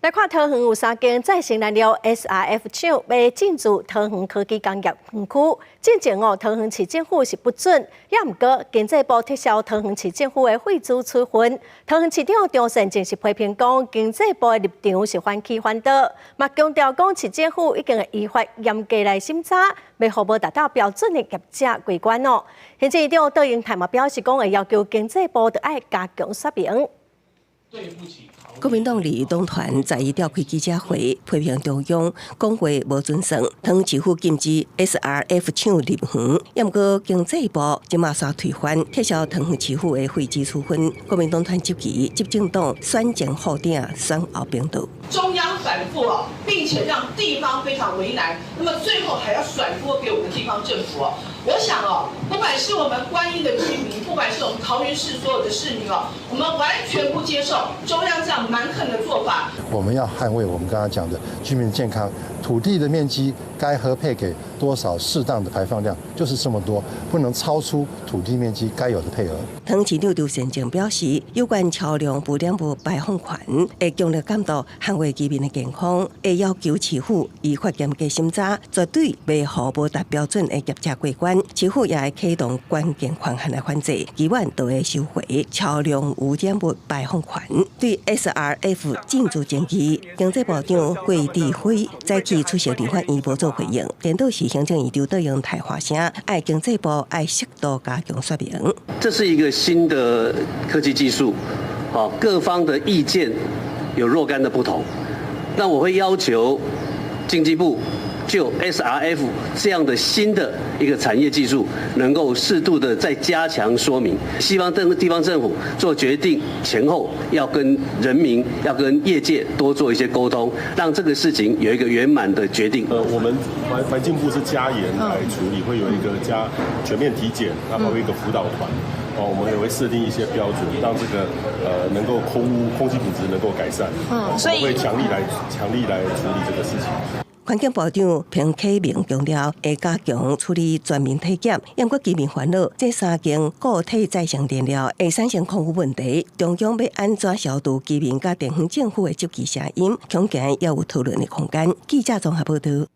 來看桃園有三間再生燃料 SRF 廠欲進駐桃園科技工業園區，進前哦，桃園市政府是不准，也毋過經濟部撤銷桃園市政府的廢止處分。桃園市長張善政是批評講，經濟部的立場是反起反倒，嘛強調講市政府已經會依法嚴格來審查，袂予無達到標準的業者過關哦。行政院長卓榮泰嘛表示講，會要求經濟部著愛加強說明。國民黨立黨團在召開記者會，批評中央講話無準繩，桃園市府禁止 SRF 廠入園，毋過經濟部這馬煞推翻撤銷桃園市府的廢止處分。國民黨團質疑執政黨選前好鼎，選後反桌。中央反覆哦，並且讓地方非常為難，那麼最後還要甩鍋給我們地方政府哦。我想哦，不管是我們觀音的居民，不管是我們桃園市所有的市民哦，我們完全不接受中央這樣蠻橫的做法。我們要捍衛我們剛剛講的居民健康，土地的面積該核配給多少適當的排放量，就是這麼多，不能超出土地面積該有的配額。桃園市長張善政表示，有關超量污染物排放權，會強力監督捍衛居民的健康，會要求市府依法嚴格審查，絕對袂予無達標準的業者過關。市府也會啟動關鍵權限來反制，期滿就會收回超量污染物排放權。對 SRF 進駐爭議，經濟部長郭智輝早起出席立法院無做回應，顛倒是行政院長卓榮泰發聲，愛經濟部愛適度加強說明。這是一個新的科技技術，各方的意見有若干的不同。那我會要求經濟部就 SRF 這樣的新的一個產業技術，能夠適度的再加強說明。希望地方政府做決定前後要跟人民、要跟業界多做一些溝通，讓這個事情有一個圓滿的決定。我們環境部是加嚴來處理，會有一個加全面體檢，然後一個輔導團。哦，我們也會設定一些標準，讓這個能夠空污空氣品質能夠改善。嗯，所以會強力來處理這個事情。環境部長彭啟明強調，會加強處理全民體檢，毋過居民煩惱，這三間固體再生燃料會產生空污問題，中央欲按怎消除居民佮地方政府的質疑聲音，恐驚猶有討論的空間。記者綜合報道。